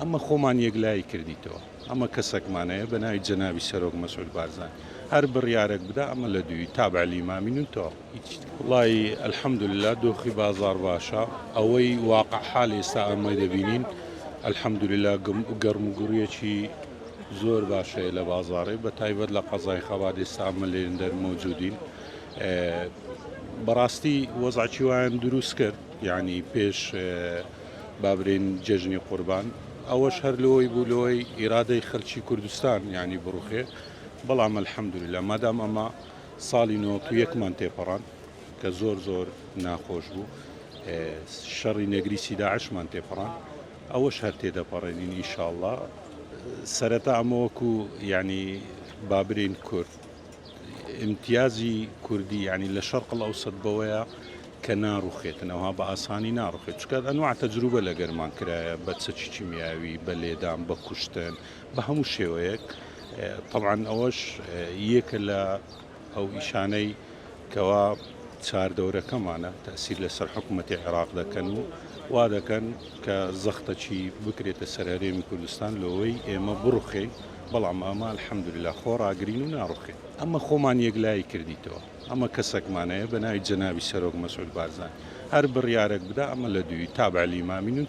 ئەمە خۆمان یەکلایی کردیتەوە. ئەمە کەسەکمان هەیە بە ناوی جەنابی سەرۆک مەسعود بارزانی. هەر بڕیارەک بدا ئەمە لە دووی تابع لیمامین و تەواو. هیچ. وەڵایی الحمدللە دۆخی بازاڕ باشە. ئەوەی واقع حال ئێستا ئەمە دەبینین الحمدللە گەرموگوڕیەکی زۆر باش هەیە لە بازاڕێ بە تایبەت لە قەزای خەبات ئێستا ئەمە لێندەر مەوجودین. بەڕاستی وەزعکی وایان دروست کرد یعنی پێش بابرین جەژنی قوربان ئەوەش هەر لەوەی بوو لەوەی ئیرادەی خەلکی کوردستان یعنی بڕوخێ بەڵام الحمدلله مادام ئەمە ساڵی 91مان تێپەڕاند کە زۆر زۆر ناخۆش بوو شەڕی نەگریسی داعشمان تێپەڕاند ئەوەش هەر تێدەپەڕێنین ئیشاڵڵا سەرەتا ئەمە وەکو یعنی بابرین کورد ئیمتیازی کوردی یعنی لە شەرق الئەوسەت بەوەیە کە ناڕوخێتن ئەوها بە ئاسانی ناڕوخێت چونکە ئەنواع تەجروبە لەگەرمان کرایە بە چەکی کیمیاوی بە لێدان بە کوشتن بە هەموو شێوەیەک تەبعەن ئەوەش یەکە لە ئەو ئیشانەی کەوا چاردەورەکەمانە تەسیر لەسەر حکوومەتی عێراق دەکەن و وا دەکەن کە زەختەکی بکرێتە سەر هەرێمی کوردستان لەوەی ئێمە بڕوخێین بەڵام ئەمە الحمدللە خۆڕاگرین و ناڕوخێین. ئەمە خۆمان یەکلایی کردیتەوە. ئەمە کەسەکمان هەیە بە ناوی جەنابی سەرۆک مەسعود بارزانی. هەر بڕیارەک بدا ئەمە لە دووی تابع لیمامین و.